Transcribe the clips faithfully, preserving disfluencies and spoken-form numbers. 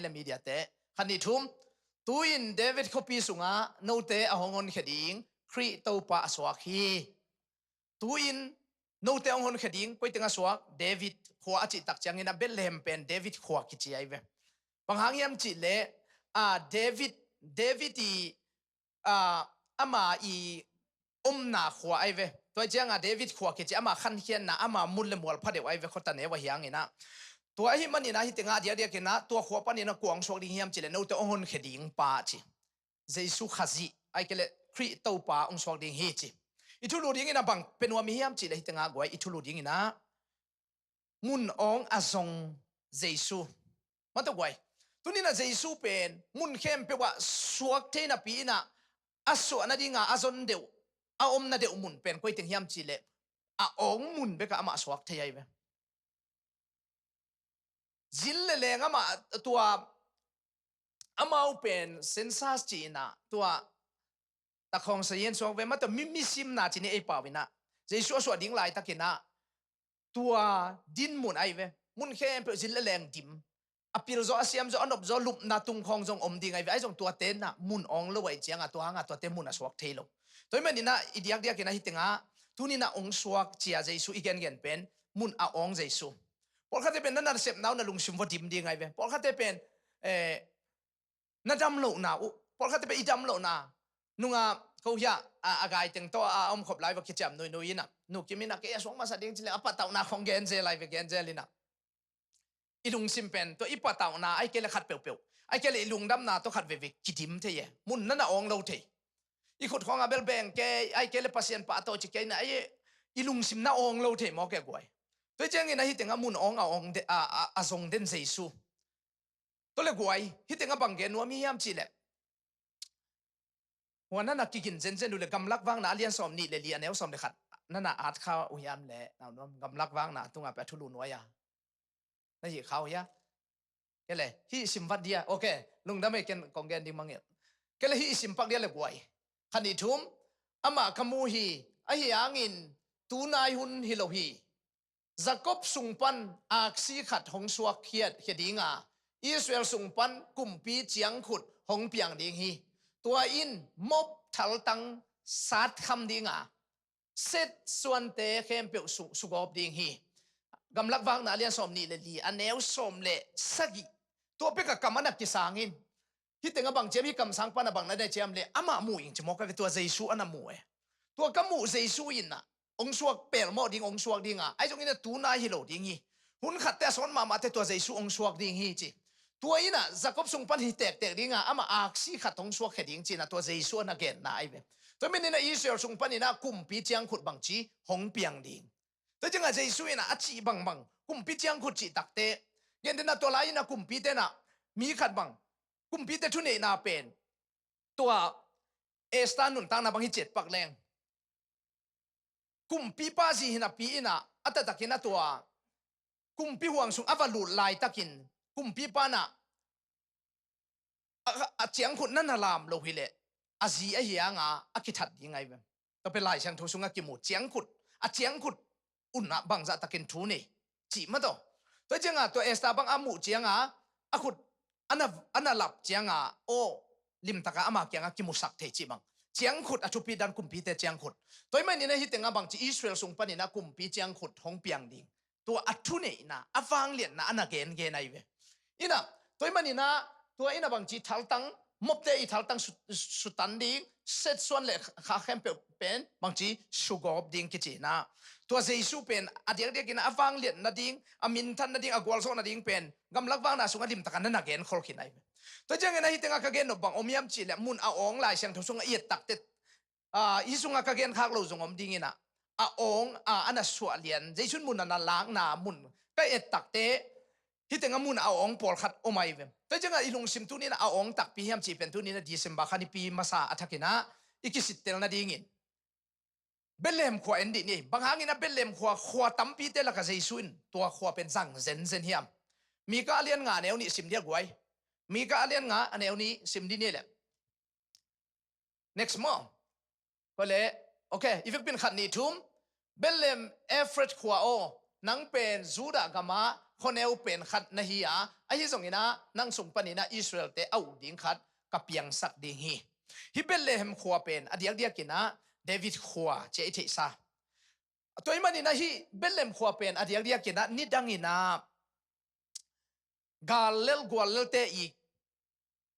le mediate. Khat nih thum. Tu-in David khuapi sungah note a hong honkhia ding Khrih Topa a suak hi. Tu-in note hong honkhia ding koi teng a suak, David khua a cih tak ciangin a Bethlehem pen David khua kici ahi ve. Bang hang hiam cih leh, a, David, David i, a, ama i omna khua ahi ve. Tua ciangah David khua kici, ama khankhiatna, ama mun le mual pha deuh ahi ve, khuata neu ahi hangin ah. Tua ahi manin ah hih tengah diakdiakin ah tua khua panin ah kua hong suak ding hiam cih leh note hong honkhia ding pa ci. Jesu Khazih, ahih kei leh Khrih Topa hong suak ding hi ci. I thulu dingin ah bang pia nuam i hiam cih leh hih tengah guai, i thulu dingin ah mun awng a zong Jesu. Mah tawh guai, tuni-in ah Jesu pen mun khempeuh ah suak thei napi-in ah a suah nadingah a zon deuh, a omna deuh mun pen koi teng hiam cih leh a awng mun bekah amah suak thei ahi ve. Zin le leng amah tua, amau pen census ci-in ah tua takhawng sayen suak ve, mah tua mi, mi simna ci ni ei pau-in ah. Jesu a suah ding laitakin ah tua din mun ahi ve. Mun khempeuh zin le leng dim, a pil zaw, a siam zaw, a nop zaw, lupna tung khawng zong om ding ahi ve. Ahi zong tuate in ah mun awng lo ahih ciangah tua hangah tuate mun a suak thei lo. Tua ahih manin ah i diakdiakin ah hih tengah tuni-in ah hong suak ci-a Jesu i gengen pen mun a awng Jesu. Pawlkhatte pen na nasepna uh na lungsim vua dim ding ahi ve. Pawlkhatte pen, eh, na dam lohna uh, pawlkhatte pen i dam lohna. Nungah ko hiah a, a gai teng tawh a omkhop lai vua kiciam nuinui in ah, Nu Kim in ah kei a suak masa ding cih leh a patauhna khawng genzel lai ve, genzel in ah. I lungsim pen tua i patauhna ahih kei leh khat peuhpeuh, ahih kei leh i lungdamna tawh khat veivei kidim thei e. Mun na na awng lo thei. I khut khawngah bel beng kei, ahih kei leh Pasian pahtawi ci kei in ah, i lungsim na awng lo thei mawk e guai. Tua ciangin ah hih tengah mun awng a awng de, a, a, a zong den Jesu. Tua leh guai, hih tengah bang gen nuam i hiam cih leh, hua na na kigin zenzen uh leh Gamlak Vakna a lian sawm nih le li a neu sawm le khat na na at kha uh hiam leh, nau nuam, Gamlak Vakna tungah pen a thulu nuai-a na hih kha uh hiam? Kei leh hih sim vat dia. Ok, lungdam ei, ken kong gen ding mangngilh. Kei leh hih sim pak dia leh guai. Khat nih thum. Amah ka mu hi, ahi hangin tu nai hun hi lo hi. Jakob sung pan aksi khat hong suak khia, khia ding a, Israel sung pan kumpi ciangkhut hong piang ding hi. Tua in mop thaltang satkham ding a, set suante khempeuh su, sugawp ding hi. Gamlak Vakna a lian sawm nih le li a neu sawm le sagih. Tua pek a kam a na kisang in. Hih tengah bang ciam, hih kamsang pan a bang na nei ciam leh amah mu ing ci mawk a ve, tua Jesu a na mu e. Tua ka muh Jesu in ah hong suak pelmawh ding, hong suak ding a, ahi zongin ah tu nai hi lo ding hi. Hun khatte a sawn mahmahte tua Jesu hong suak ding hi ci. Tua in ah Jakob sung pan hi tektek ding a, amah aksi khat hong suak khia ding ci-in ah tua Jesu a na genna ahi ve. Tua manin ah Israel sung panin ah kumpi ciangkhut bangci hong piang ding. Tua ciangah Jesu in ah a cih bangbang kumpi ciangkhut cih takte, gentehna tua lai-in ah kumpite in ah mi khat bang, kumpite thuneihna pen tua Esther nuntakna bang hi ciat pak leng, kumpipa zi hi napi-in ah a taktakin a tua kumpi huang sung a va lut laitakin kumpipa in ah a, a ciangkhut na na lam lo hi leh a zi ahi hanga a kithat ding ahi ve. Tua pen Lai Siangtho sungah kimu ciangkhut, a ciangkhut un ah bangzah takin thu nei cih mah tawh. Tua ciangah tua Esther bang a muh ciangah a khut a na, a na lap ciangah aw limtakah ama kiangah kimusak thei cih bang. Ciangkhut a thupi dan, kumpite ciangkhut. Tua ahih manin ah hih tengah bangci Israel sung panin ah kumpi ciangkhut hong piang ding. Tua a thuneihna, a vangliatna a na gengen ahi ve. In ah tua ahih manin ah tua in ah bangci thaltang, mopte i thaltang su, sutan ding, set suan le kha khempeuh pen bangci sugawp ding kici-in ah, tua Jesu pen a diakdiakin ah a vangliat nading, a minthan nading, a gualzawh nading pen Gamlak Vakna sungah limtakin na na genkhol khin ahi ve. Tua ciangin ah hih tengah ka gen nop bang om hiam cih leh mun a awng Lai Siangtho sungah i et takte, a, hih sungah ka genkhak loh zong om dingin ah, a awng a, a na suah lian, Jesu in mun a na lakna mun ka et takte, hih tengah mun a awng pawlkhat om ahi ve. Tua ciangah i lungsim tuni-in ah a awng takpi hiam cih pen tuni-in ah December kha nipi masa a thakin ah i kisittel nadingin Bethlehem khua en dih ni. Bang hangin ah Bethlehem khua, khua tampite lakah Jesu in tua khua pen zang zenzen hiam? Mika a lian nga a neu nih sim dih a guai. Mika a lian nga a neu nih sim dih ni leh. Next maw. Koi leh, ok, i vekpi-in khat nih thum. Bethlehem Efrath khua aw, nang pen Judah gamah khuaneu pen khat na hi a, ahi zongin ah nang sung panin ah Israel-te a uk ding khat ka piangsak ding hi. Hih Bethlehem khua pen a diakdiakin ah David khua ci-a i theihsa. Tua ahih manin ah hih Bethlehem khua pen a diakdiakin ah nidangin ah gal lel gual lelte i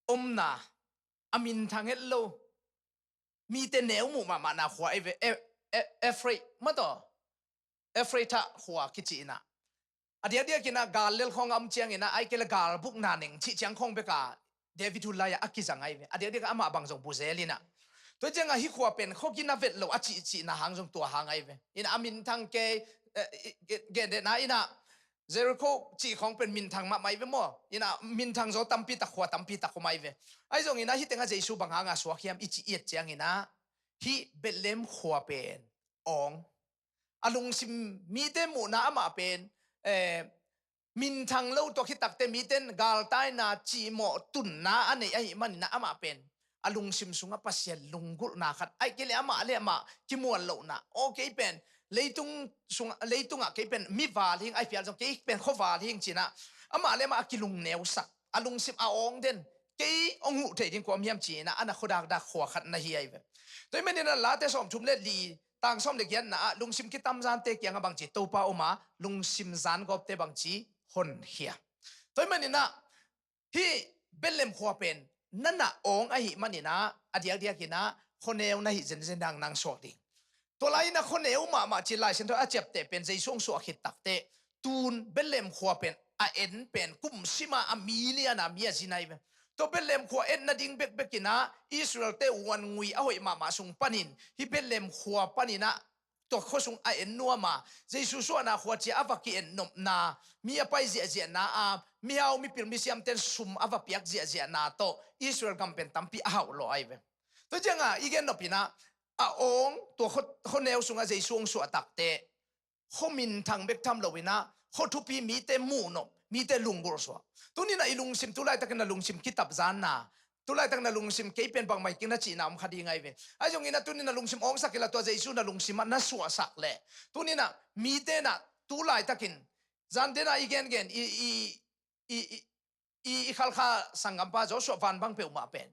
omna, a minthang het lo, mite neu muh mahmahna khua ahi ve. E, e, Efraim mah tawh, Efrata khua kici in ah, a diakdiakin ah gal lel khawng a om ciangin ah, ahih kei leh gal bukna neng cih ciang khawng bek a David hun lai-ah a kizang ahi ve. A diakdiak ah amah bang zong buzel in ah, tua ciangah hih khua pen khuagin a vet lo a cihcihna hang zong tua hang ahi ve. In ah a minthang kei, eh, i, i, gentehna in ah Jericho cih khawng pen minthang mahmah hi ve maw? In ah minthang zaw tampi tak, khua tampi tak om ahi ve. Ahi zongin ah hih tengah Jesu bang hanga suak hiam i cih i et ciangin ah, hih Bethlehem khua pen awng, a lungsim, mite muhna amah pen, eh, minthang lo, tua khit takteh mite in galtaina, cihmawh tunna a neih ahih manin ah amah pen a lungsim sungah Pasian lunggulhna khat, ahih kei leh amah le amah kimuan lohna. Aw, kei pen leitung sungah, leitungah kei pen mival hi ing, ahih phial zong kei pen khuaval hi ing ci-in ah amah le amah a kilungneusak, a lungsim a awng den, kei hong huh theih ding kua om hiam ci-in ah a na khuadakdak khua khat na hi ahi ve. Tua ahih manin ah Late sawmthum le li, tang sawm le giatna ah lungsim kitamzante kiangah bangci Topa om a, lungsim zangawpte bangci honkhia. Tua ahih manin ah hih Bethlehem khua pen na na awng ahih manin ah a diakdiakin ah khuaneu na hih zenzen dang nang suak ding. Tua lai-in ah khuaneu mahmah ci Lai Siangtho a ciapteh pen Jesu hong suah khit takteh, tun Bethlehem khua pen a en pen kum sim a, a million a mi a zin ahi ve. Tua Bethlehem khua etna ding bekbek in ah Israel-te uan ngui a hoih mahmah sung panin, hih Bethlehem khua panin ah tua khua sung a en nuam a, Jesu suahna khua ci-a a va ki-en nopna, mi a pai ziahziahna a, mihau mipil misiamte in sum a va piak ziahziahna tawh Israel gam pen tampi a hauh lawh ahi ve. Tua ciangah i gen nop in ah, a awng, tua khua, khuaneu sungah Jesu hong suah takteh, khua minthang bek tham lo in ah khua thupi mite muh nop, mite lunggulh suak. Tuni-in ah i lungsim, tu laitakin a lungsim kitapzanna, tu laitakin a lungsim kei pen bangmah hi keng na cihna om kha ding ahi ve. Ahi zongin ah tuni-in a lungsim awngsak inla, tua Jesu na lungsim ah na suahsak leh, tuni-in ah mite in ah tu laitakin, zante in ah i gengen, i, i, i, i, i, i Khalkha sanggampa Joshua Van bang peuhmah pen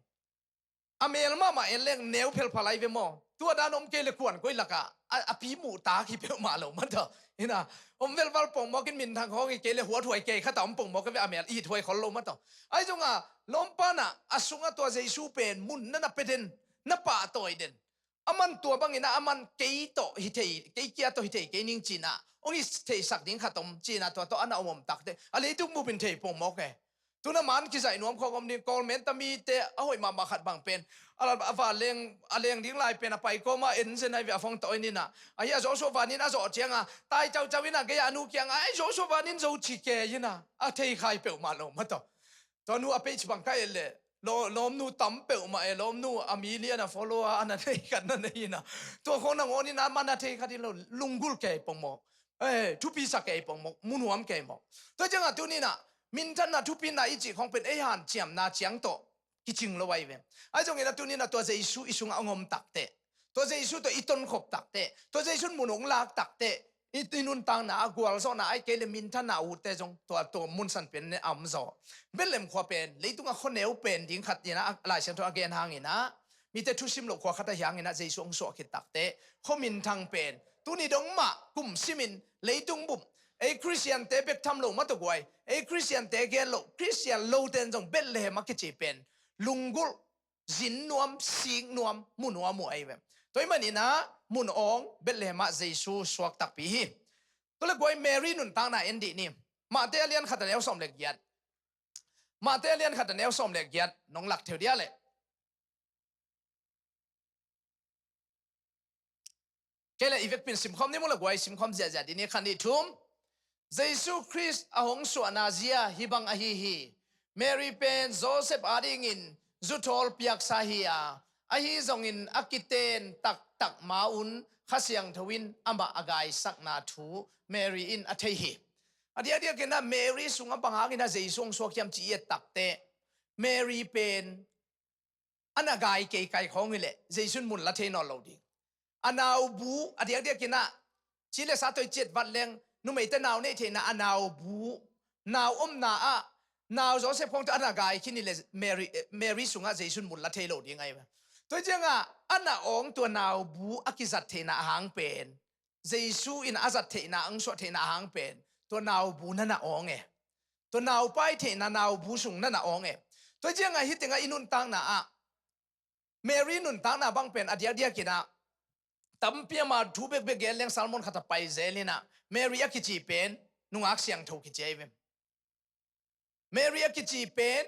a mel mahmah en leng neu phelphal ahi ve maw? Tua dan om kei leh kuan koi lakah a, a pi muh tak hi peuhmah lo mah tawh. Hi na, om velval pongmawk in, minthang khawng hi kei leh huathuai kei khat a om pongmawk hi ve, a mel ithuai khol lo mah tawh. Ahi zongah lawmpa in ah a sungah tua Jesu pen mun na na pia den, na pahtawi den. Aman tua bangin ah aman kei tawh hi thei, kei kia tawh hi thei kei ning ci-in ah hong hi theisak ding khat om ci-in ah tua tawh a na om om takteh a leitung bup in thei pongmawk e. Tu-in ah man kizaih nuam khawng om ding, Kawlmenta mite a hoih mahmah khat bang pen a, a vanleng, a leng ding lai pen a pai kawm a en zen ahi ve, a phone tawh en in ah. Ahi a Joshua Van in a zawh ciangah tai caucau in ah gei-ah a nu kiangah, "Ai, Joshua Van in zo ci kei," in ah, a thei khai peuhmah lo mah tawh. Tua nu a page bang ka et leh, law-, lawmnu tam peuhmah e, lawmnu a million a follower a na nei khat na nei in ah. Tua khawng nangawn in ah man a thei kha ding lo, lunggulh kei pongmawk. Eh, thupi sa kei pongmawk, mu nuam kei mawk. Tua ciangah tuni-in ah minthanna, thupina i cih khawng pen ei hanciamna ciang tawh kicing lo ahi ve. Ahi zongin ah tuni-in ah tua Jesu i sungah hong om takteh, tua Jesu tawh i tonkhop takteh, tua Jesu in mun hong lak takteh, i, i nuntakna ah gualzawhna, ahih kei leh minthanna a utte zong tua, tua mun san pen ne a om zaw. Bethlehem khua pen leitungah khuaneu pen ding khat in ah Lai Siangtho a gen hangin ah, mite thusim loh khua khat ahi hangin ah Jesu hong suah khit takteh khua minthang pen tuni dong mah kum simin leitung bup, ei Khristiante bek tham lo mah tawh guai, ei Khristiante gen loh, Khristian lote in zong Bethlehem a kici pen lunggulh, zin nuam, sik nuam, mu nuam uh ahi ve. Tua ahih manin ah mun awng Bethlehem ah Jesu suak takpi hi. Tua leh guai, Mary nuntakna en dih ni. Matthai a lian khat a neu sawm le giat. Matthai a lian khat a neu sawm le giat nong lak theu dia leh. Kei leh i vekpi in simkhawm ni maw le guai, simkhawm ziahziah dih ni, khat nih thum. Jesu Khrist a hong suahna zia hih bang ahi hi. Mary pen Joseph adingin zuthawl piaksa hi a, ahi zongin a kiten taktak ma-un Kha Siangtho in amah a gaisakna thu Mary in a thei hi. A diakdiakin ah Mary sungah bang hangin ah Jesu hong suak hiam cih i et takteh, Mary pen a na gai kei kai khawng hi leh Jesu in mun la thei nawn lo ding. A naubu, a diakdiakin ah ci le sa tawh i ciat vat leng, numeite nau neih theihna a naubu, nau omna ah, nau Joseph khawng tawh a na gai khin hi leh Mary, eh, Mary sungah Jesu in mun la thei lo ding ahi ve. Tua hi ciangah a na awng tua naubu a kizat theihna ahang pen, Jesu in a zat theihna, a hong suah theihna ahang pen, tua naubu na na awng e. Tua naupai theihna naubu sung na na awng e. Tua hi ciangah hih tengah i nuntakna ah, Mary nuntakna bang pen a diakdiak in ah, tampi ama thu bekbek gen leng sermon khat a pai zel in ah, Mary a kici pen nungak siangtho kici ahi ve. Mary a kici pen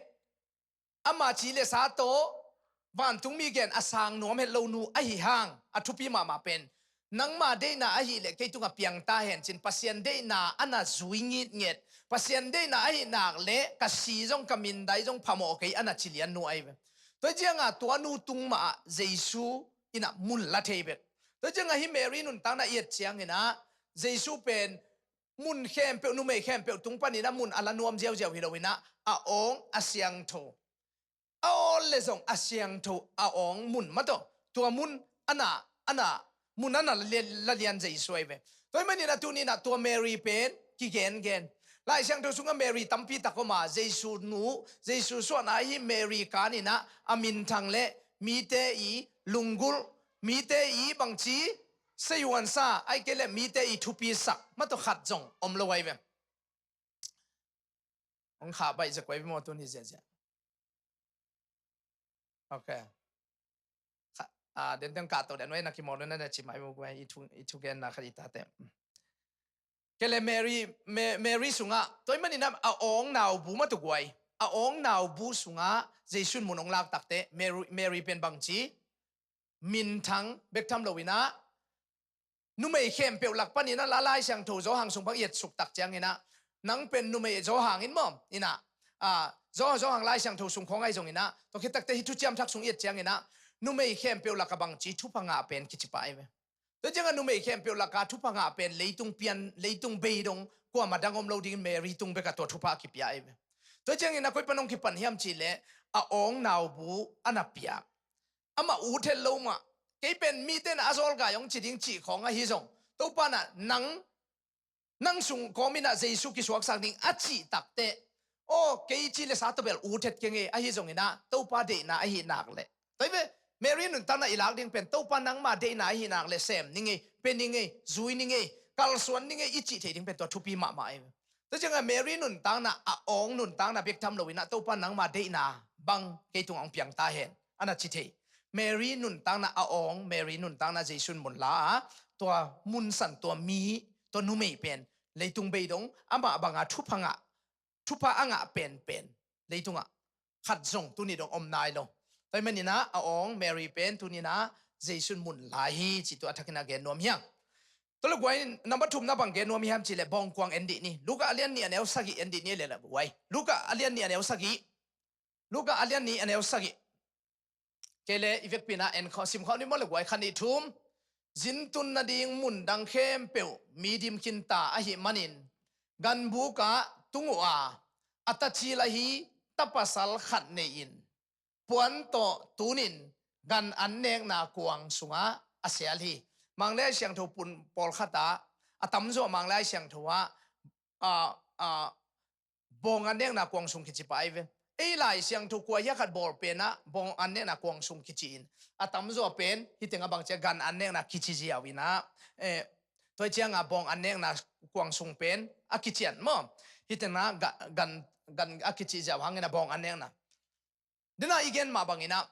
ama ci le sa tawh vantungmi gen a sang nuam het lo nu ahi hang, a thupi mahmah pen nangma deihna ahih leh kei tungah piang ta hen ci-in Pasian deihna a na zui ngitnget, Pasian deihna ahih nak leh ka si zong ka mindai zong phamawh kei a na ci lian nu ahi ve. Tua hi ciangah tua nu tung mah ah Jesu in ah mun la thei bek. Tua hi ciangah hih Mary nuntakna i et ciangin ah Jesu pen mun khempeuh, numei khempeuh tung panin ah mun a la nuam ziauziau hi lo in ah, a awng a siangtho, a awl le zong a siangtho a awng mun mah tawh, tua mun a na, a na, mun a na la lian Jesu ahi ve. Tua hi manin ah tuni in ah tua Mary pen kigengen. Lai Siangtho sungah Mary tampi tak om a, Jesu nu, Jesu suahna ahi Mary kan in ah a minthang le mite i lunggulh, mite i bangci seihuansa, ahih kei leh mite i thupisak mah tawh khat zong om lo ahi ve. Hong khah baih zia kuai maw tuni ziahziah. Ok. Kha, ah, denteng kah to den wai na kimawl na na ci mai mu kuai i thu, i thugenna khat i tate. Kei le Mary, Ma-, Mary sungah, tua hi manin ah a awng naubu mah tawh kuai. A awng naubu sungah Jesu in mun hong lak takte, Mary, Mary pen bangci minthang bek tham lo in ah, numei khempeuh lak panin ah la Lai Siangtho Johan sung bang i etsuk tak ciangin ah, nang pen numei Johan in maw, in ah, ah, Jo-, Johan Lai Siangtho sung khawng ahi zongin ah, tua khit takte hih Thuciam Thak sung i et ciangin ah, numei khempeuh lakah bangci thupha ngah pen kici pah ahi ve. Tua ciangah numei khempeuh lakah thupha ngah pen leitung pian, leitung bei dong kuamah dang om lo dingin Mary tung bekah tua thupha a kipia ahi ve. Tua ciangin ah koi pan hong kipan hiam cih leh a awng naubu a na pia. Amah ut het lo mah. Kei pen mite in ah a zawlgai hong ci ding cih khawng ahi zong, Topa in ah nang, nang sung kawmin ah Jesu kisuaksak ding a cih takte, aw, kei ci le sa tawh bel ut het keng e, ahi zongin ah Topa deihna ahih nak leh. Tua hi ve, Mary nuntakna i lak ding pen Topa nangma deihna ahih nak leh sem ning e, pe ning e, zui ning e, kalsuan ning e i cih thei ding pen tua thupi mahmah ahi ve. Tua ciangah Mary nuntakna, a awng nuntakna bek tham lo in ah Topa nangma deihna bang kei tungah hong piang ta hen, a na ci thei. Mary nuntakna a awng, Mary nuntakna Jesu in mun la a, tua mun san, tua mi, tua numei pen leitung bei dong amah banga thupha ngah, thupha a ngah penpen leitungah khat zong tuni dong om nai lo. Tua hi manin ah a awng Mary pen tuni in ah Jesu in mun la hi cih tua a thakin ah gen nuam hi hang. Tua le guai, number thumna bang gen nuam hiam cih leh bawngkuang en dih ni. Luka a lian nih a neu sagih en dih ni le le guai. Luka a lian nih a neu sagih. Luka a lian nih a neu sagih. Kei le i vekpi in ah en khawm, sim khawm ni maw le guai, khat nih thum. Zin tun nading mun dang khempeuh mi dim khin ta ahih manin ganbuk ah tung uh a, a tacil ahi tapasal khat nei in puan tawh tunin gan an nekna kuang sungah a sial hi. Mang le Lai Siangtho pun pawlkhat ah, a tamzaw Mang le Lai Siangtho ah, a, a, bawng an nekna kuang sung kici pah ahi ve. Ei Lai Siangtho kua hiah khat bawl pen ah bawng an nekna kuang sung kici in, a tamzaw pen hih tengah bang ci a, gan an nekna kici ziau in ah, eh, tua hi ciangah bawng an nekna kuang sung pen a kician maw? Hih tengah ga-, gan, gan a kici ziau hangin ah bawng an nekna. Dena i gen mah bangin ah,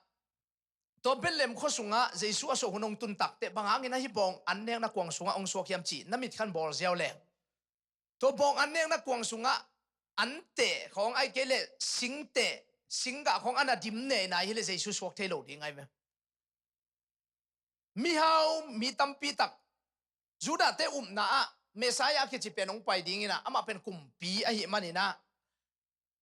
tua Bethlehem khua sungah Jesu a suah hun hong tun takteh bang hangin ah hih bawng an nekna kuang sungah hong suak hiam cih na mit khan bawl ziau leng, tua bawng an nekna kuang sungah anteh khawng, ahih kei leh singteh, singgah khawng a na dim neinai hi leh Jesu suak thei lo ding ahi ve. Mihau, mi tampi tak, Judah-te upna ah Messiah a kici pen hong pai dingin ah, amah pen kumpi ahih manin ah,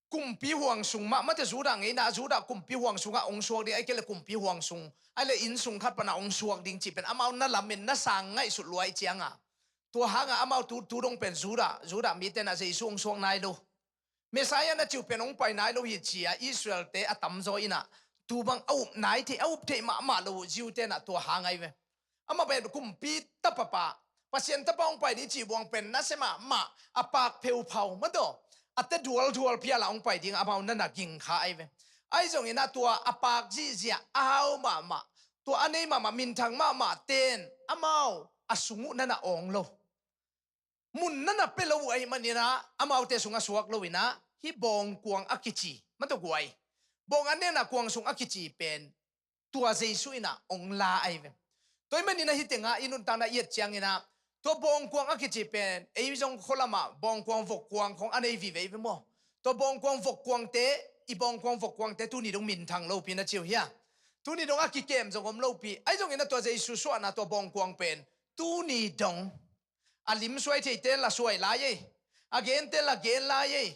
kumpi huang sung mah, mate Judah ngeina, Judah kumpi huang sungah hong suak ding, ahih kei leh kumpi huang sung, ahih leh inn sung khat panah hong suak ding cih pen amau na lamen, na sang ngaihsut lua ahih ciangah, tua hangah amau tu, tu dong pen Judah, Judah mite in ah Jesu hong suak nai lo, Messiah na ci uh pen hong pai nai lo hi ci-a Israel-te a tamzaw in ah tu bang a up nai thei, a up theih mahmah lo uh Jew-te in ah tua hang ahi ve. Amah pen kumpi tapapa, Pasian tapa hong pai ni cih buang pen nasia mahmah, a pak pheuphau mataw, a te dualdual phial a hong pai ding amau na na ging kha ahi ve. Ahi zongin ah tua a pak zihziah a hau mahmah, tua a nei mahmah, minthang mahmah ten amau a sung uh na na awng lo. Mun na na pia lo uh ahih manin ah amaute sungah suak lo in ah hih bawngkuang a kici, mah tawh guai, bawng a nena kuang sung a kici pen tua Jesu in ah hong la ahi ve. Tua ahih manin ah hih tengah i nuntakna i et ciangin ah tua bawngkuang a kici pen ei zong khualamah bawngkuang vokkuang khong a nei vive ve maw. Tua bawngkuang vokkuangte, i bawngkuang vokkuangte tuni dong minthang lopi na ci uh hia? Tuni dong a kikem zong om lopi. Ahi zongin ah tua Jesu suahna tua bawngkuang pen tuni dong a limsuai theite la suai lai ei, a gente la gen lai ei.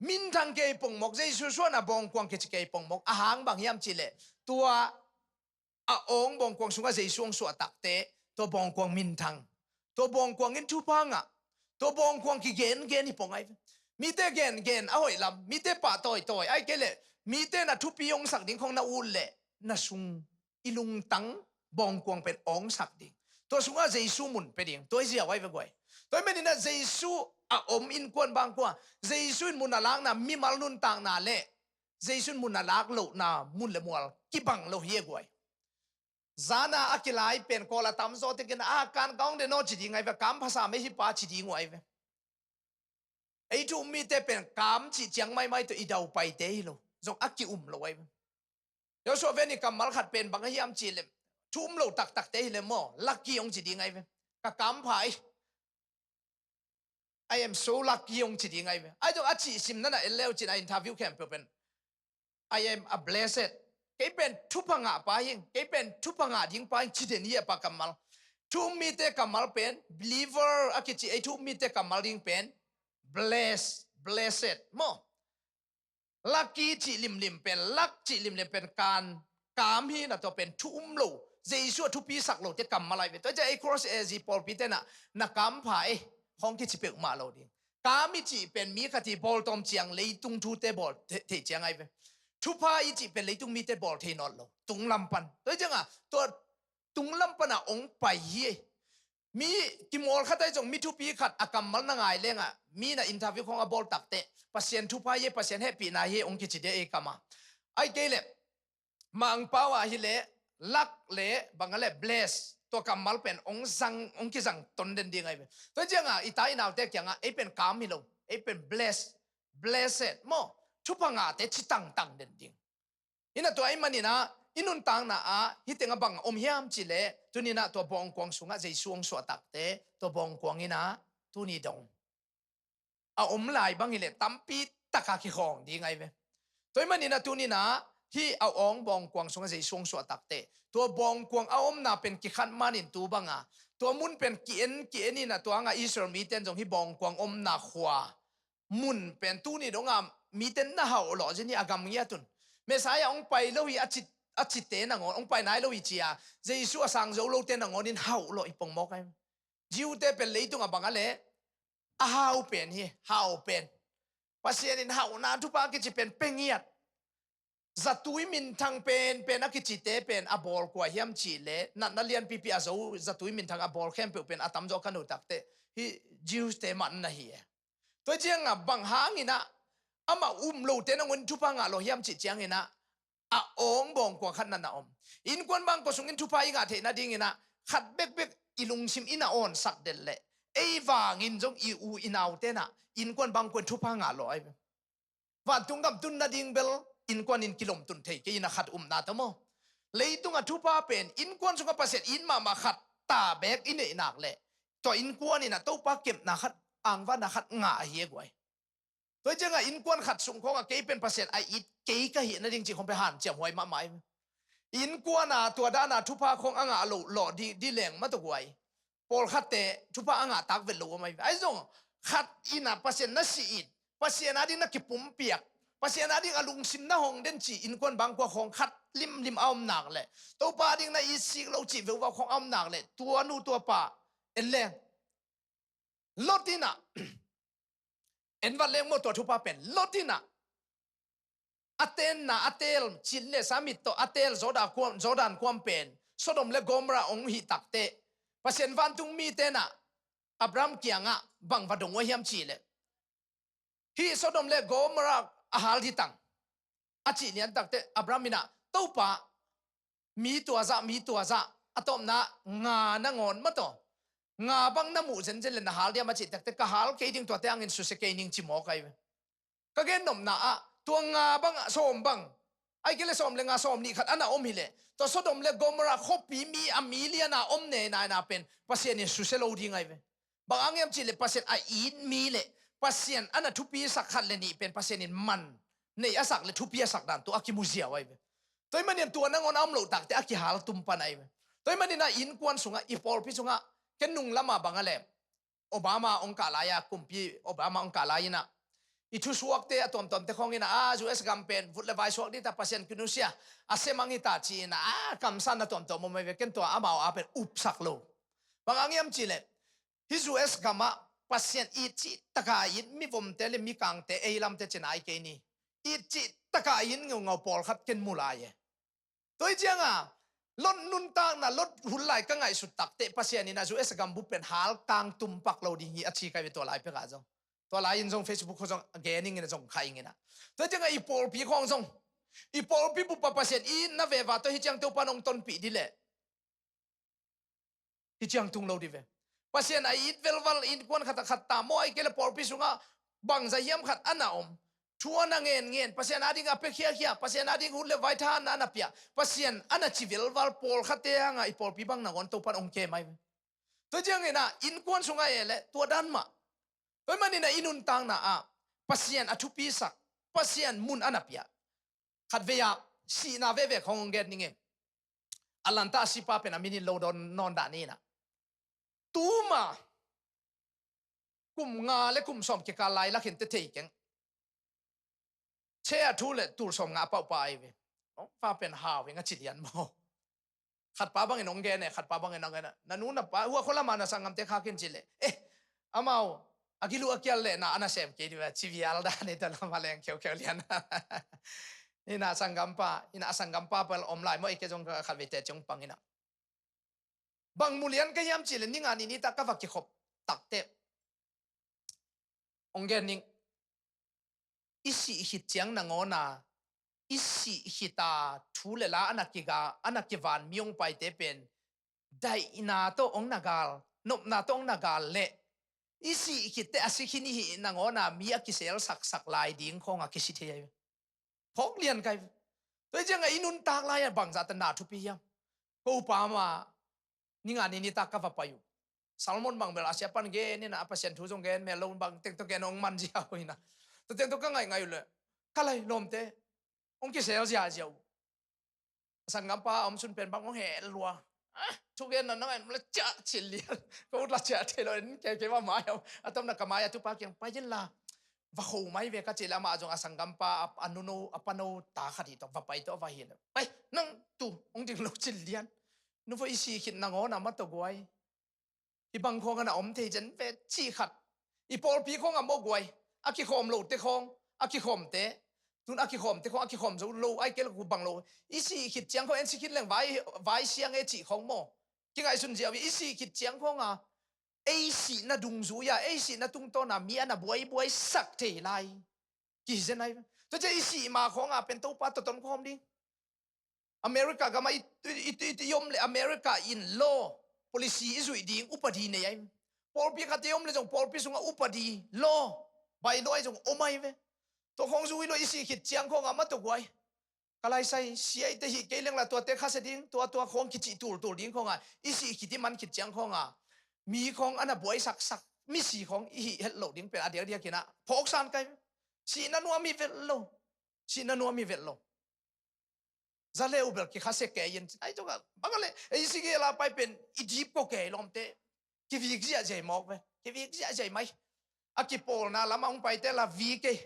Minthang kei pongmawk, Jesu suahna bawngkuang kici kei pongmawk. A hang bang hiam cih leh tua a awng bawngkuang sungah Jesu hong suah takte tua bawngkuang minthang, tua bawngkuang in thupha ngah, tua bawngkuang kigengen hi pong ahi ve. Mite gengen a hoih lam, mite pah tawitawi, ahih kei leh mite na thupi hong sak ding khong na ut leh na sung, i lungtang bawngkuang pen awngsak ding, tua sungah Jesu mun pia ding, tua hi ziau ahi ve guai. Tua ahih manin ah Jesu a om innkuan bangkua, Jesu in mun a lakna mimal nuntakna leh Jesu in mun a lak lohna mun le mual kibang lo hi e guai. Zana a kilai pen kawl a tamzaw tekin a kan ka hong den aw ci ding ahi ve, kam phasa mei hi pa ci ding uh ahi ve. Ei thu um mite pen kam cih ciang maimai tawh i daupaite hi lo, zong a ki-um lo ahi ve. Joshua Ven i kammal khat pen bang a hiam cih leh thu um lo taktakte hi leh maw, lucky hong ci ding ahi ve. Ka kam pha hi. I am so lucky hong ci ding ahi ve. Ahi zong a cih sim na na en leu cin a interview khempeuh pen I am a blessed. Kei pen thupha ngah pa hing, kei pen thupha ngah ding pa hing ci den hi a pa kammal. Thu um mite kammal pen believer a kici, ei thu um mite kammal ding pen bless, blessed maw. Lucky cih limlim pen, luck cih limlim pen kan, kam hi na, tua pen thu um lo, Jesu a thupi sak lote kammal ahi ve. Tua ciang ei cross A Z pawlpite na, na kam pha e, khong kici peuhmah lo ding. Kam i cih pen mi khat i bawltawm ciang leitung thute bawl thei, thei ciang ahi ve. Thupha i cih pen leitung mite bawl thei nawn lo, tunglam pan. Tua ciangah tua tunglam pana hong pai hi. Mi kimawl khat ahi zong, mi thupi khat a kammal na ngai lengah, mi na interview khong a bawl takte, Pasian thupha hi, Pasian hehpihna hi hong kici dia ei kamah. Ahih kei leh Mangpau ah hi leh luck le bang a leh bless, tua kammal pen hong zang, hong kizang ton den ding ahi ve. Tua ciangah i ta i naute kiangah ei pen kam hi lo, ei pen bless, blessed maw, thupha ngahte ci tangtang den ding. Inah tua ahih maninah i nuntakna ah hih tengah bang om hiam cih leh, tuninah tua bawngkuang sungah Jesu hong suah takte, tua bawngkuang inah tuni dong a om lai bang hi leh tampi taka kikhawng ding ahi ve. Tua ahih maninah tuninah hih a awng bawngkuang sungah Jesu hong suah takte, tua bawngkuang a omna pen kikhat manin tu banga tua mun pen ki-en ki-en inah tua hangah Israel mite in zong hih bawngkuang omna khua mun pen tuni dongah mite in na hauh lawh zin hi a gam ngiat un. Messiah hong pai lo hi a ci, a cite nangawn, hong pai nai lo hi ci-a Jesu a sang zo lote nangawn in hauh lawh hi pongmawk ahi. Jew-te pen leitungah bang a leh a hau pen hi, hau pen. Pasian in hauhna thupha kici pen pia ngiat. Zatui minthang penpen a kicite pen a bawl kua hiam cih leh, natna lianpipi a zo zatui minthang a bawl khempeuh pen a tamzaw ka no takte hih Jews-te mah na hi e. Tua ciangah bang hanginah amah um lote nangawn thupha ngah lawh hiam cih cianginah a awng bawngkua khat na na om. Innkuan bangkua sungin thupha i ngah theih nadinginah khat bekbek i lungsim i na awnsak den leh, ei vangin zong i u i nautenah innkuan bangkua in thupha ngah lawh ahi ve. Vantung gam tun nading bel innkuan in kilomtun thei kei inah khat umna ta maw. Leitungah thupha pen innkuan sungah Pasian it mahmah khat ta beek i neih nak leh, tua innkuan inah Topa kepna khat, angvanna khat ngah ahi e guai. Tua hi ciangah innkuan khat sung khawngah kei pen Pasian a it kei ka hih nading cih khawng pen hanciam huai mahmah ahi ve. Innkuan a tua dana thupha khawng a ngah loh lawh di, di leng mah tawh guai. Pawlkhatte thupha a ngah tak vet lo om ahi ve. Ahi zong khat inah Pasian na si it, Pasian ading na kipumpiak, Pasian ading a lungsim na hong den cih innkuan bangkua khawng khat limlim a om nak leh, Topa ading na itsik lo cih veuvau khawng a om nak leh, tua nu tua pa en leng. Lot inah en vat leng maw, tua thupha pen Lot inah a tenna a teel, cin le sa mit tawh a teel Jordan kuam, Jordan kuam pen Sodom le Gomorrah hong hih takte, Pasian vantung mite inah Abraham kiangah bang va dong uh hiam cih leh, Hih Sodom le Gomorrah a hal hi tang. A cih lian takte Abraham in ah, Topa, mi tua zah, mi tua zah, a tawpna nga nangawn mataw, nga bang na muh zenzen le na hal diam a cih takte, ka hal kei ding, tuate hangin susia kei ning, ci mawk ahi ve. Ka gen nopna ah tua nga bang, sawm bang, ahih kei leh sawm le nga, sawm nih khat a na om hi leh, tua Sodom le Gomorrah khuapi mi a million a om nai nai na pen Pasian in susia lo ding ahi ve. Bang hang hiam cih leh Pasian a it mi le Pasian a na thupi sak khat le nih pen Pasian in man nei a sak le thupi a sak dan tua a kimu ziau ahi ve. Tua ahih manin tua nangawn a om loh takte a kihal tum pan ahi ve. Tua ahih manin ah innkuan sungah, i pawlpi sungah, ken nung lamah bang a leh, Obama hong kah lai-a, kumpi Obama hong kah lai-in ah, i thusuakte a tuamtuamte khawng in ah, a, U S gam pen vut le vai suak ding ta, Pasian kinusia a semang hi ta, ci-in ah, a, kamsanna tuamtuam om ahi ve. Ken tua amau a pen upsak lo. Bang hang hiam cih leh, hih U S gamah Pasian it cih taka it mivomte le mikangte, ei lamte ci-in ah, ai kei ni, it cih taka it ngeungau pawlkhat ken mu lai e. Tua hi ciangah, Lot nuntakna, Lot hun lai ka ngaihsut takte, Pasian in ah U S gam bup pen hal kang tum pak lo ding hi, a ci ka hi ve tua lai pekah zong. Tua lai-in zong Facebook khawng zong gen ing in ah, zong kha ing in ah. Tua hi ciangah i pawlpi khawng zong, i pawlpi bup ah Pasian it na veve, tua hi ciang Topa in hong tonpih ding leh, hi ciang tung lo ding ve. Pasian a it velval, innkuan khat ah khat ta maw, ahih kei leh pawlpi sungah bangzah hiam khat a na om, thu a na ngen ngen, Pasian a ding a pia khiakhia, Pasian a ding hun le vai thahatna a na pia, Pasian a na ci velval pawlkhatte hangah i pawlpi bang nangawn Topa in hong kem ahi ve. Tua ciangin ah innkuan sungah e leh tua dan mah. Tua ahih manin ah i nuntakna ah Pasian a thupi sak, Pasian mun a na pia. Khatvei ah sihna veve khawng hong gen ning e. Atlanta a sipa pen a min in lo dawn nawn dah ni in ah, tuma kum nga le kum sawm kikal lai lak hi in teh, thei keng. Che a thu le tul sawm nga a pau pa ahi ve. Hong fa pen hau ing a ci lian maw. Khatpa bangin hong gen e, khatpa bangin hong gen e. Na nu na pa, hua khua lamah na sanggamte khak in ci leh, eh, amau a kiluh a kial leh na a na sem kei ding ve, ci vial dan hi ta, lamah leng kheukheu lian. Ina sanggampa, ina a sanggampa pal om lai maw, ei kei zong khatvei teci hong pang in ah. Bang mu lian ka hiam cih leh, ni nga ni nitak ka va kikhop takte, hong gen ning, i sih khit ciang nangawn a, i sih khit a thu le la a na kiga, a na kivan mi hong paite pen daihna tawh hong na gal, nopna tawh hong na gal leh, i sih khit teh a si khin i hih nangawn a mi a kisel saksak lai ding khawng a kisi thei ahi ve. Phawk lian ka hi ve. Tua hi ciangah i nuntak lai-ah bangzah teh na thupi hiam? Ko pa mah ni nga ni nitak ka va pai uh. Sermon bang bel a sia pan gen in ah, a Pasian thu zong gen mel lo, bang teng tawh gen hong man ziau in ah. Tua teng tawh ka ngaihngaih uh leh, ka lai lawmte hong kisel ziazia uh. A sanggampa a om sun pen bang hong heh lua. Ah, thugenna na ngaih leh ciah cil lian. Ka ut la ciah thei lo in, kei, kei va mai a, a tawpna ka mai a tupa kiang pai in la, va kho mai ve ka cih leh, amah zong a sanggampa a, a nuno, a pano ta khat hi tawh, va pai tawh va hi leh, pai, nang tu hong ding lo cil lian. Nu va i sih khit nangawn a mah tawh guai. Hih bang khawng a na om thei zen ve cih khat. I pawlpi khawng a maw guai, a kikhawm lote khawng, a kikhawmte, tun a kikhawmte khawng a kikhawm zo lo, ahih kei leh ku bang lo. I sih khit ciang khawng, en si khit leng vai, vai siang e cih khawng maw. Kingaihsun ziau hi, i sih khit ciang khawng a, ei sihna dungzui a, ei sihna tungtawn a mi a na buaibuai sak thei lai. Kihi zen ahi. Tua ciang i sih ma khawng a pen Topa tawh ton khawm ding. America gamah i, i, i, i om leh America in law, policy i zuih ding upadi nei ahi. Pawlpi khat i om leh zong pawlpi sungah upadi, law, bylaw ahi zong om ahi ve. Tua khawng zui lo i sih khit ciang khawng a mah tawh guai. Ka laisai, siaite hih kei leng la tuate khasia ding, tua tua khawng kicih tultul ding khawng a, i sih khit i man khit ciang khawng a, mi khawng a na buai saksak, misi khawng i hih het loh ding pen a diakdiak in ah phawksan ka hi. Sihna nuam hi vet lo. Sihna nuam hi vet lo. Za le uh bel kikhasia kei in. Ai tua ka, bang a leh, ei si gel a pai pen, i dip ko kei lawmte. Kivik ziahziah mawk ve. Kivik ziahziah mai. A kipawlna lamah hong paite la vik ei.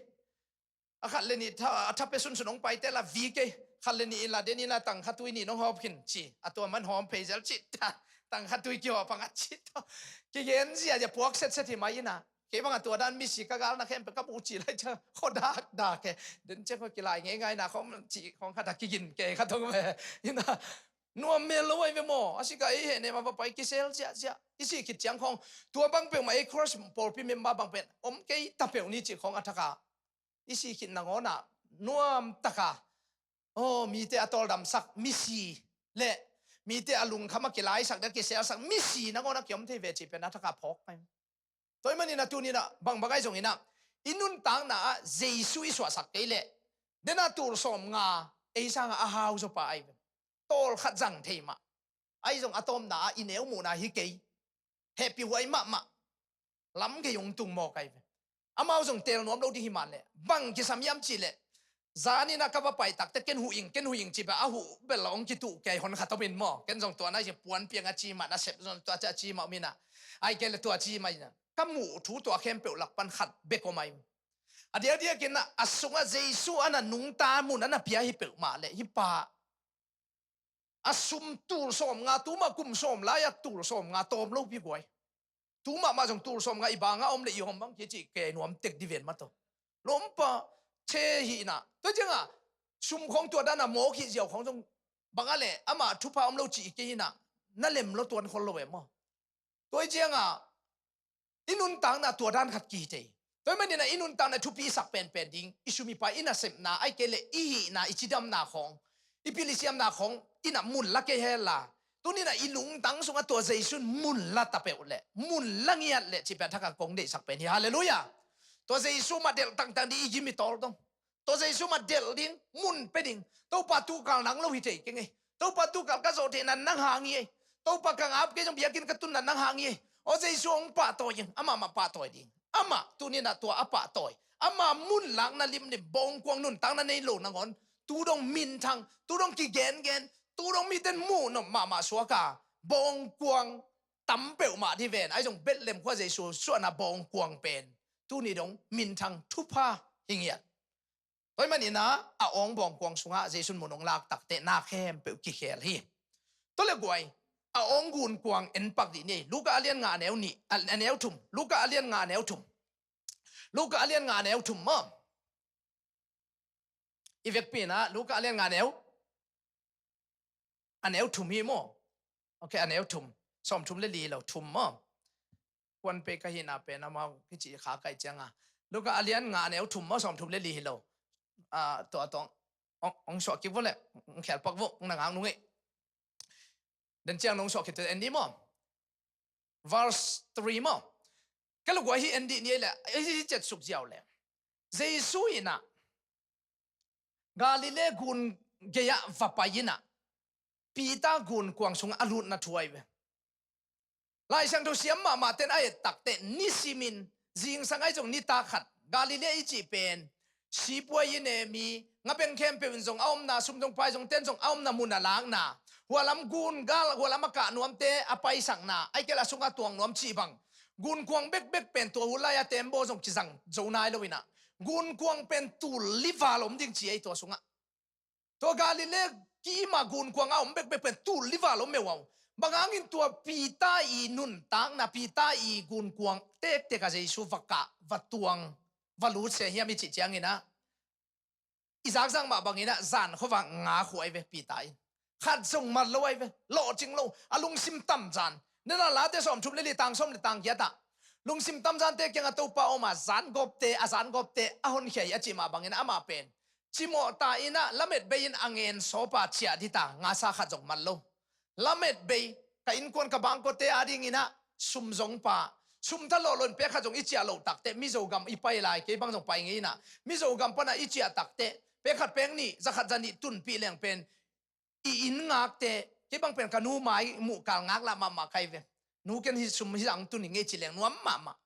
A khat le nih tha, a tha pia sunsun hong paite la vik ei. Khat le nih in la den in la tangkha tui nih nong hawp khin ci. A tua man hawm phei zel ci ta. Tangkha tui kihawp ang a ci ta. Kigen ziahziah puak setset hi mai in ah. Kei bang a tua dan misi ka galna khempeuh ka buh cih lai ciang khuadak dak e. Den ciang khua kilai ngeingai na khawng cih khawng khat a kigin kei khat hong ve. Ina Nuam mel lo ai ve maw? A sik a ei hehnem a va pai kisel ziahziah. I sih khit ciang khawng tua bang peuhmah ei church pawlpi member bang pen om kei ta peuh ni cih khawng a thak a i sih khit nangawn ah nuam tak a, aw, mite a tawldamsak misi le mite a lungkham a kilaisak ding a kiselsak misi nangawn a kiom thei ve cih pen a thak a phawk mai. Tua ahih manin a tuni-in ah bangbang ahi zongin ah i nuntakna ah Jesu i suahsak kei leh, den a tul sawmnga ei sangin a hau zaw pa ahi ve. Tawlkhat zang thei mah. Ahi zong a tawpna ah i neu muhna hi kei. Hehpihhuai mahmah. Lam kei hong tung mawk ahi ve. Amau zong teel nuam lo ding hi mah leh, bang kisam hiam cih leh, zanin ah ka va pai tak teh ken huh ing, ken huh ing cih bel a huh bel hong kituh kei hon khat om in maw. Ken zong tua na hi puan piang a ci mah, nasep zong tua a ci mah om in ah. Ahih kei leh tua ci mah in ah. Ka muh thu tua khempeuh lak pan khat bek om ahi. A diakdiakin ah a sungah Jesu a na nungta mun a na pia hi peuhmah leh, hih pa a sum tul sawmnga, tuma kum sawm lai-a tul sawmnga tawm lopi guai. Tu mahmah zong tul sawmnga i bangah om leh i hawm bang kei cih kei nuam tek ding ven mah tawh. Lawmpa, che hihna. Tua ciangah sum khawng tua dan a mawk hih ziau khawng zong bangah leh amah thupha om lo cih kei in ah na lem lo tuan khol lo e maw? Tua hi ciangah i nuntakna tua dan khat kihi thei. Tua ahih manin ah i nuntakna thupi sak penpen ding, i sum i pai, i nasepna, ahih kei leh i hihna, i cidamna khawng, i pil i siamna khawng in ah mun la kei hen la. Tuni-in ah i lungtang sungah tua Jesu in mun la ta peuh leh, mun la ngiat leh cih pen a thak a kong deihsak pen hi. Halleluiah. Tua Jesu mah delh tangtang ding i gim i tawl dong. Tua Jesu mah delh ding, mun pia ding. Topa, tukal nang lo hi thei keng ei. Topa, tukal ka zawh theihna nang hang hi ei. Topa, ka ngap kei zong biakinn ka tunna nang hang hi ei. Aw Jesu, hong pahtawi in. Amah mah pahtawi ding. Amah tuni-in ah tua a pahtawi, ama mun lakna limlim, bawngkuang nuntakna nei lo nangawn, tu dong minthang, tu dong kigengen, tu dong mite in muh nop mahmah suak a, bawngkuang tam peuhmah ding ven. Ahi zong Bethlehem khua Jesu suahna bawngkuang pen tuni dong minthang, thupha hi ngiat. Tua ahih manin ah a awng bawngkuang sungah Jesu in mun hong lak tak teh na khempeuh kikhel hi. Tua leh guai, a awng gunkuang en pak dih ni. Luka a lian nga a neu nih, a, a neu thum. Luka a lian nga a neu thum. Luka a lian nga a neu thum maw? I vekpi-in ah Luka a lian nga a neu, a neu thum hi maw? Ok, a neu thum. Sawmthum le li hi lo, thum maw? Kuan pei ka hihna pen amau kici kha kai ciangah, Luka a lian nga a neu thum maw, sawmthum le li hi lo. Ah, tua tawh hong, hong suah kik vo leh, hong khel pak vo, hong na ngak nung ei. Den ciang nong suah khit teh en dih maw? Verse three maw? Ka lugua hi en dih ni ei leh, hi, hi ciat suk ziau leh, Jesu in ah Galilee gun gei-ah va pai in ah Peter gunkuang sungah a lutna thu ahi ve. Lai Siangtho siam mahmahte in a et tak teh nisimin, zingsang ahi zong nitak khat, Galilee i cih pen sipuai i nem i, ngabeng khempeuh in zong a omna, sum zong pai zongte in zong a omna mun a lakna, hua lam gun gal, hua lam a kah nuamte a paisakna, ahih kei leh a sungah tuang nuam cih bang, gunkuang bekbek pen tua hun lai-a tembaw zong kizang zo nai lo in ah, gunkuang pen tul li val om ding ci ei tua sungah. Tua Galilee kim a gunkuang a om bekbek pen tul li val om meuh a. Bang hangin tua Peter i nuntakna, Peter i gunkuang tektek ah Jesu va kah, va tuang, va lut se hiam i cih ciangin ah, i zakzak mah bangin ah zan khuavak nga khuh ahi ve Peter in. Khat zong mat lo ahi ve, lawhcing lo, a lungsim tam zan. Nena Late sawmthum le li, tang sawm le tang giat ah, lungsim tam zante kiangah Topa om a, zan gawpte, a zan gawpte a honkhia hi a cih mah bangin ah amah pen cimawh ta in ah lamet bei in a ngen sawp a ciah ding ta, ngasa khat zong mat lo. Lamet bei, ka innkuan ka bangkuate adingin ah sum zong pha, sum tha lawhlaw in pek khat zong i ciah loh tak teh, Mizo gam i pai lai, kei bang zong pai ngei in ah, Mizo gam pan ah i ciah tak teh, pek khat pek nih, za khat za nih tunpih leng pen i inn ngakte, kei bang pen ka nu mai muh kal ngak lah mahmah ka hi ve. Nu, ken hih sum hih zah tun ing ei ci leng nuam mahmah.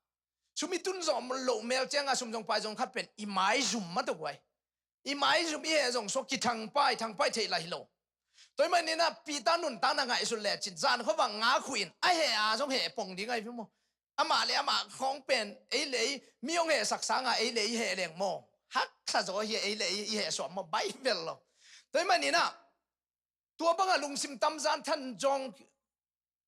Sum i tun zawh loh mel ciangah sum zong pai zong khat pen i maizum mah tawh guai. I maizum, i heh zong suak, kithangpai, thangpai theih lah hi lo. Tua ahih manin ah Peter nuntakna ngaihsut lecin zan khuavak nga khuh in a heh a zong heh pong ding ahi ve maw? Amah le amah khawng pen ei le ei mi hong hehsak sangah ei le ei heh leng maw? Haksa zaw hi, ei le ei i heh suak maw? Bai vel lo. Tua ahih manin ah tua bangah lungsim tam zan, than zawng,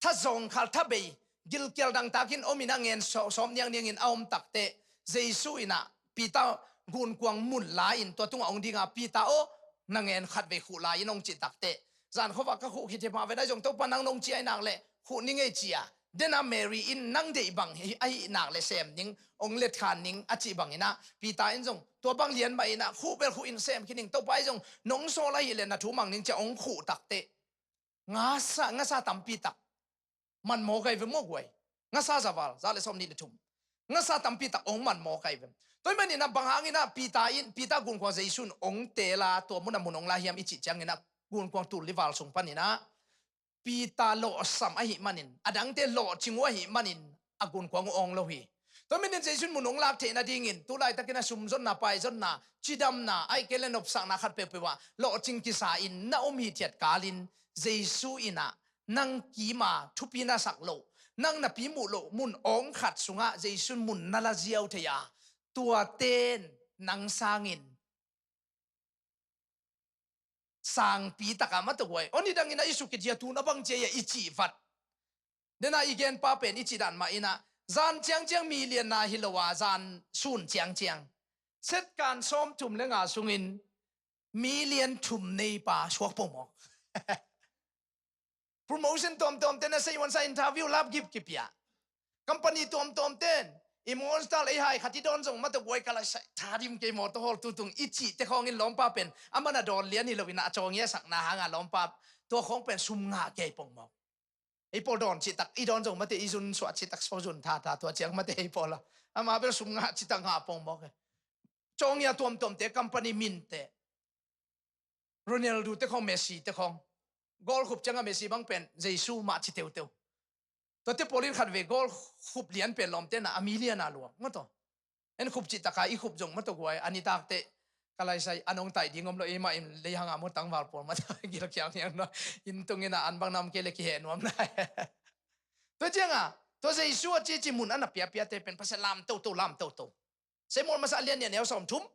tha zawngkhal, tha bei, gilkial dangtakin om in ah ngen sawm, sawm niangniangin a om tak teh, Jesu in ah Peter gunkuang mun la in tua tungah hong ding a, Peter aw, na ngen khatvei khuh lai in hong cih tak teh, Zan khuavak ka khuh khit hi mah ve, ahi zong Topa nang nong ciah hi nak leh khuh ning ei ci a. Dena Mary in nang deih bang hi, ahih nak leh sem ning, ong letkhan ning a cih bangin ah Peter in zong tua bang lian mah in ah khuh bel khuh in sem khin ning, Topa ahi zong nong sawl ahih leh na thu mang ning ci a ong khuh takteh ngasa, ngasa tampi tak man mawk ahi ve maw guai. Ngasa za val, za le sawm nih le thum. Ngasa tampi tak ong man mawk ahi ve. Tua ahih manin ah bang hangin ah Peter in, Peter gunkuang Jesu in ong teel a tua mun ah mun ong la hiam i cih ciangin ah gunkuang tul li val sung panin ah Peter lawhsam ahih manin, a dangte lawhcing uh ahih manin a gunkuang uh awng lo hi. Tua ahih manin Jesu in mun ong lak theihna dingin tu laitakin ah sumzonna, paizonna, cidamna, ahih kei leh nopsakna khat peuhpeuh ah lawhcing kisa in na om hithiat kalin Jesu in ah nang kim a thupi na sak loh, nang napi muh loh mun awng khat sungah Jesu in mun na la ziau thei a, tuate in nang sangin sangpi tak a mah tua guai. Aw, nidangin ah i sukkhit hi a, tu-in ah bang ci a i cih vat. Dena i genpa pen i cih dan mah in ah zan ciangciang mi lianna hi lo a, zan sun ciangciang setkan sawmthum le nga sungin mi lian thum neipa suak pongmawk. Promotion tuamtuamte na sei, wan sa interview lap kipkip hi a. Company tuamtuamte in i monster ei hai khat i dawn zong mah tua guai, ka lai sai tha dim kei mawtaw hawl tutung i cihte khawngin lawmpa pen a man a dawn lian hi lo in ah a cawngia sakna hanga lawmpa tua khawng pen sum ngah kei pongmawk. Ei pawl dawn cihtak i dawn zong mate, i zun suah cihtak suah zun tha tha tua ciang mate ei pawl a. Ama bel sum ngah cihtak ngah pongmawk e. Cawngia tuamtuamte, company minte, Ronaldo te khawng, Messi te khawng. Goal khup ciangah Messi bang pen Jesu mah ci teuteu. Tuate pawl in khatvei goal khup lian pen lawmte na a mi lian a luang mawtaw. En khup cih taka i khup zong mawtaw guai, a nitakte ka lai sai a nong taih ding om lo, eimah in leihang a maw tangval pawl mawtaw gilkiang hiang nuam. Inn tungin ah an bang nam kei le kiheh nuam lai. Tua ciangah tua Jesu a cici mun a na piapiate pen Pasian lam toto, lam toto. Samuel masa a lian nih a neu sawmthum.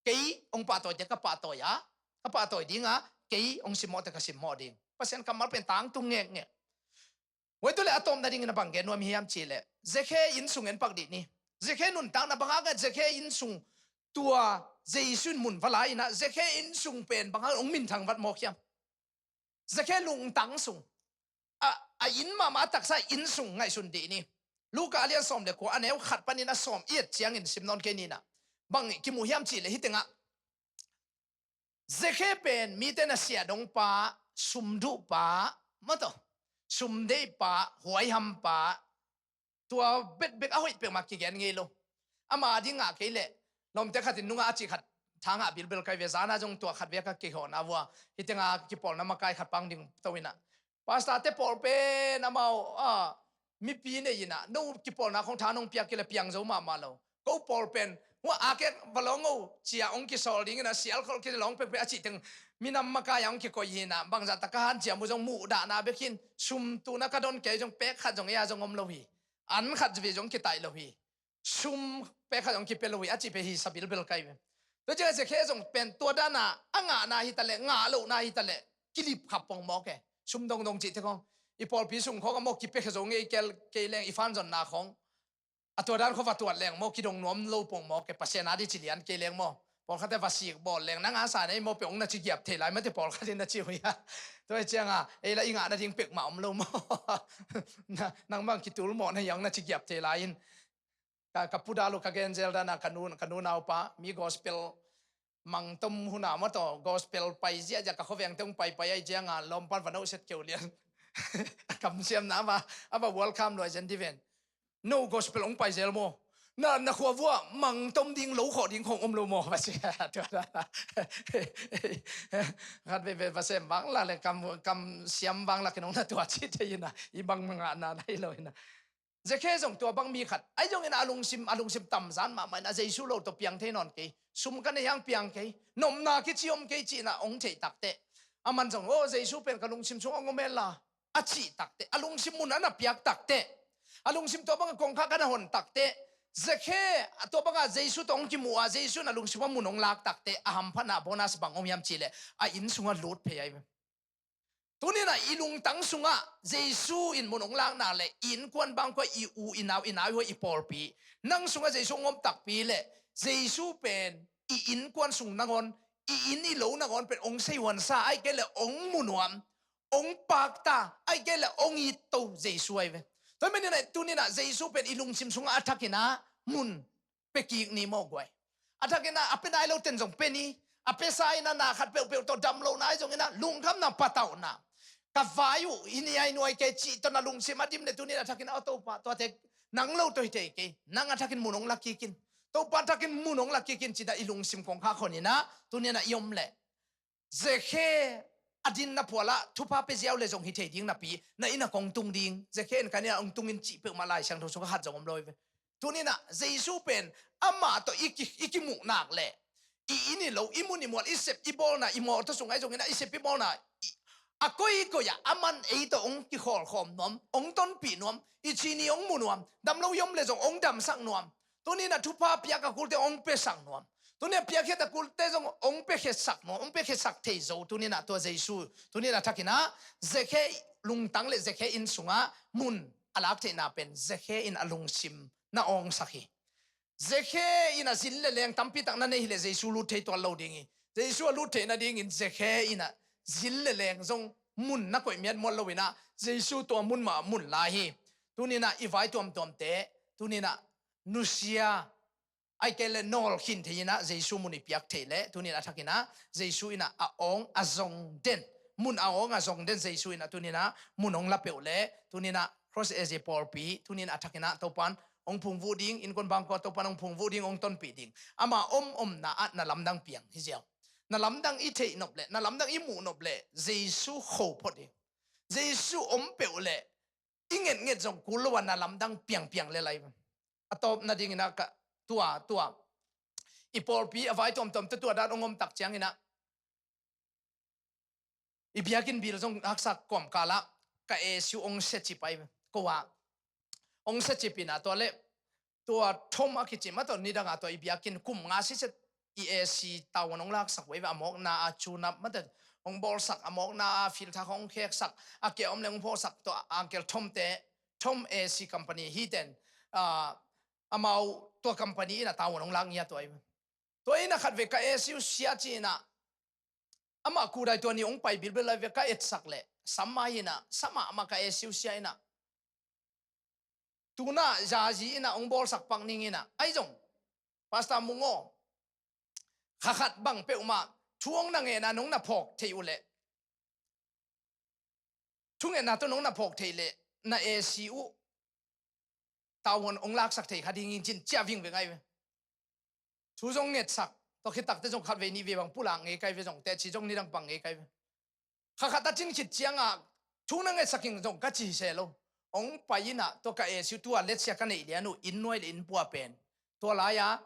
Kei hong pahtawi te ka pahtawi a, ka pahtawi ding a, kei hong simmawh te ka simmawh ding. Pasian kammal pen tangtung ngekngek. Huai tu le a tawpna dingin a bang gen nuam hiam cih leh Zekhe inn sung en pak dih ni. Zekhe nuntakna bang hangah Zekhe inn sung tua Jesu in mun va la in ah Zekhe inn sung pen bang hang hong minthang vat mawk hiam? Zekhe lungtang sung, a, a inn mahmah a taksa inn sung ngaihsun dih ni. Luka a lian sawm le kua a neu khat panin a sawm i et ciangin sim nawn kei ni in ah bang kimu hiam cih leh hih tengah Zekhe pen mite na siah dongpa, sumduhpa, mawtaw, sumdeihpa, huaihampa, tua bekbek a hoih peuhmah kigen ngei lo. Ama ding ngah kei leh lawmte khatin nungah a cih khat thangah bilbel kai ve, zana zong tua khat vek a kihawhna vua hih tengah kipawlna makai khat pang ding to in ah, pastor te pawl pen amau a mipi nei in ah no kipawlna khong tha nong piak kei leh piang zo mahmah lo. Ko pawl pen hua a kek va lawng o cia hong kisawl dingin a sial kholh kei lawng pekpek a cih teng minam makai a hong kikoih hi in ah bangzah tak ka hanciam uh zong muhdahna bek hin sum tu-in ah ka don kei zong pek khat zong ei a zong om lo hi. An khat vei zong kitaih lo hi. Sum pek khat zong kipia lo hi a cih pen hi sa bilbel kai ve. Tua ciang a Zekhe zong pen tua dana a ngahna hi ta leh ngah lohna hi ta leh kilip khap pongmawk e. Sum dongdong cih te khong i pawlpi sung khong a maw kipia khe zo ngei kei leng i fanzonna khong a tua dan khong va tuat leng maw kidong nuam lo pongmawk e, Pasian a di ci lian kei leng maw. Pawlkhatte va sik bawl leng nang a sa nei maw pe ong na ci giap thei lai mate pawlkhat in na ci uh hi a. Tua hi cianga ei la i ngah nading pek mah om lo maw. Nang bang kitul mawh na hi a ong na ci giap thei lai in. Ka, ka pu dal uh ka gen zel dana ka nu, ka nu naupa mi gospel mangtom huna maw taw gospel pai ziahziah ka khuaveng teng paipai ahi cianga lawmpan va nohset keu lian. A kamsiamna a va, a va welcome luai zen diven. No gospel hong pai zel maw? Na, na khua vua mangtom ding lo khawh ding khong om lo maw? Va sia tua da. Khat veve va sem vang la le kam, kam siam vang la kinong na tua ci te ina i bang mangah na na i lo ina. Zekhe zong tua bang mi khat ahi zongin a lungsim, a lungsim tamzan mahmah in a Jesu lo tawh piang thei nawn kei. Sum ka nei hang piang kei, nopna kici om kei cihna hong theih takteh a man zong aw Jesu pen ka lungsim sung hong om hen la a cih takteh, a lungsim mun a na piak takteh, a lungsim tua banga kongkhak a na hon takteh, Zekhe tua banga Jesu tawh hong kimuh a Jesu in a lungsim a mun hong lak takteh a hamphatna a bonus bang om hiam cihleh a inn sungah lut phei ahi ve. Tuninah i lungtang sungah Jesu in mun hong lakna le i innkuan bangkua i u i nau i nau i hua i pawlpi nang sungah Jesu hong om takpi le Jesu pen i innkuan sung nangawn i inn i lo nangawn pen hong seihuansa, ahih kei leh hong mu nuam, hong pakta, ahih kei leh hong itto Jesu ahi ve. Tua ahih manin ah tuni-in ah Jesu pen i lungsim sungah a thakin ah mun pia kik ni maw guai. A thakin ah a pia nai lo ten zong pia ni. A piasa in ah na khat peuhpeuh tawh dam lo nai zongin ah lungkhamna patauhna, ka vai uh hi ni ai nuai kei cih tawh na lungsim a dim leh tuni-in a thakin ah, aw Topa, tuate nang lo tawh hi thei kei, nang a thakin mun hong la kik in, Topa a thakin mun hong la kik in ci-in ah i lungsim kong khak hon in ah tuni-in ah i om leh Zekhe a dinna phualah thupha pia ziau leh zong hi thei ding napi na inn ah kong tung ding, Zekhe in ka inn ah hong tung in cih peuhmah Lai Siangtho sungah khat zong om lo hi ve. Tuni-in ah Jesu pen amah tawh i ki, i kimuh nak leh i inn i lo, i mun i mual, i sep i bawlna, i mawtaw sung ahi zongin ah i sep i bawlna, i, a koikoi ah aman ei tawh hong kikhawlkhawm nuam, hong tonpih nuam, i ci ni hong mu nuam, dam lo i om leh zong hong damsak nuam. Tuni-in ah thupha piak a kulte hong piasak nuam. Tuni-in ah piakkhiat a kulte zong hong piakkhiatsak nuam, hong piakkhiatsak thei zo. Tuni-in ah tua Jesu, tuni-in a thakin ah Zekhe lungtang leh Zekhe inn sungah mun a lak theihna pen Zekhe in a lungsim na awngsak hi. Zekhe in ah zin leh leng tampi tak na nei hi leh Jesu lut thei tuan lo ding hi. Jesu a lut theih nadingin Zekhe in ah zin leh leng zong mun na koih miatmuat lo-in ah Jesu tua mun mah mun lai hi. Tuni-in ah i vai tuamtuamte tuni-in ah nusia, ahih kei leh nawlkhin thei-in ah Jesu mun i piak theih leh tuni-in a thakin ah Jesu in ah a awng a zong den, mun a awng a zong den Jesu in ah tuni-in ah mun hong la peuh leh tuni-in ah Cross A Z pawlpi tuni-in a thakin ah Topa'n hong phungvuh ding, innkuan bangkua Topa'n hong phungvuh ding, hong tonpih ding. Ama om omna ah na lamdang piang hi ziau. Na lamdang i theih nop leh, na lamdang i muh nop leh Jesu kho phot hi. Jesu om peuh leh i ngetnget zong kul lo a na lamdang piangpiang lel ahi ve. A tawp nadingin ah ka, tua, tua i pawlpi a vai tuamtuamte tua dan hong om tak ciangin ah i biakinn bill zong haksa kawmkal ah ka A C U hong siacip ahi ve. Ko ah hong siacip in ah tua leh tua Tom a kici mah tawh nidang a tua i biakinn kum nga siset i A C tavuan hong laksak uh ahi ve, a mawkna a tune up mah tawh hong bawlsak, a mawkna a filter hong kheksak, a kia om leh hong phawksak, tua Uncle Tom te, Tom A C company hi ten, ah, amau tua company in ah tavuan hong lak ngiat uh ahi ve. Tua in ah khatvei ka A C U sia ci-in ah amah kudai tua ni hong pai bilbel lai ve, ka etsak leh sam mah hi-in ah, sam ah amah ka A C U sia in ah, tu-in ah zazi in ah hong bawlsak pak ning in ah, ahi zong Pastor Mung aw, kha khat bang peuhmah thu hong na ngen a nong na phawk theih uh leh, thungetna tawh nong na phawk theih leh na A C U tavuan hong laksak thei kha ding hi ci-in ciah vingveng ahi ve. Thu zong ngetsak, tua khit takteh zong khatvei nihvei bang pulak ngei ka hi ve, zong teci zong nidang pang ngei ka hi ve. Kha khat a cin khit ciangah thu na ngetsak ing zong ka ci se lo. Hong pai in ah tua ka A C U tua letsia ka neih lian uh, inn nuai leh inn pua pen tua lai-a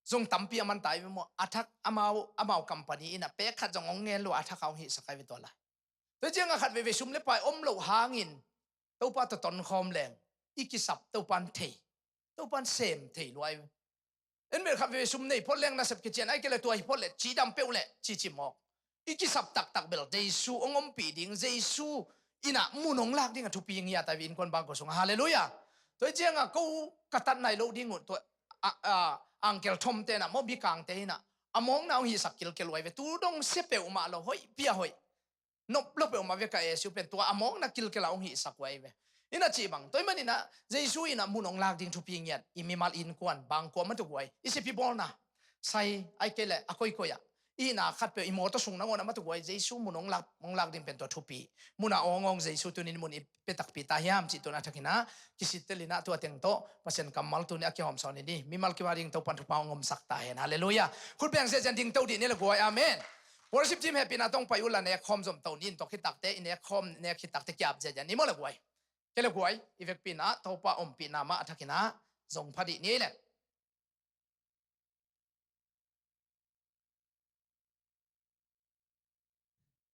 zong tampi a man ta hi ve maw. A thak amau, amau company in ah pek khat zong hong ngen lo a, a thak a hong hihsak ahi ve tua lai. Tua ciangah khat veivei sum le pai om loh hangin Topa tawh tonkhawm leng i kisap Topa'n thei, Topa'n sem thei lua ahi ve. En bel khat veivei sum nei phot leng nasep kician, ahih kei leh tua hi phot leh cidam peuh leh cici mawk. I kisap taktak bel Jesu hong ompih ding, Jesu in ah mun hong lak ding a thupi ngiat ahi ve, innkuan bangkua sungah. Halleluiah. Tua hi ciangah ko ka tat nai loh ding uh tua, a, a, Uncle Tom te in ah maw, Bikang te in ah a mawkna hong hihsak kilkel uh ahi ve. Tu dong sia peuhmah lo, hoih pia hoih, nop lo peuhmah ve ka A C U pen, tua a mawkna kilkel a hong hihsak uh ahi ve. In ah cih bang, tua ahih manin ah Jesu in ah mun hong lak ding thupi ngiat, i mimal innkuan bangkua mah tuk uh ahi, i sep i bawlna sai, ahih kei leh a koikoi ah i hihna khatpeuh, i mawtaw sung nangawn ah mah tuk uh ahi, Jesu mun hong lak, hong lak ding pen tua thupi. Mun a awngawng Jesu tuni-in mun i pia takpi ta hiam cih tu-in a thakin ah kisittel in ah tua teng tawh Pasian kammal tuni a kihawmsawn ni. Mimal kim a ding Topa'n thupha hong omsak ta hen. Halleluiah. Khut beng ziahziah in dingto dih ni le guai. Amen. Worship team hehpihna tawh hong pai uh la, nek khawm zomto ni. Tua khit takteh i nek khawm, nek khit takteh kiap ziahziah ni maw le guai. Kei le guai, i vekpi in ah Topa ompihna mah a thakin ah zong pha dih ni le.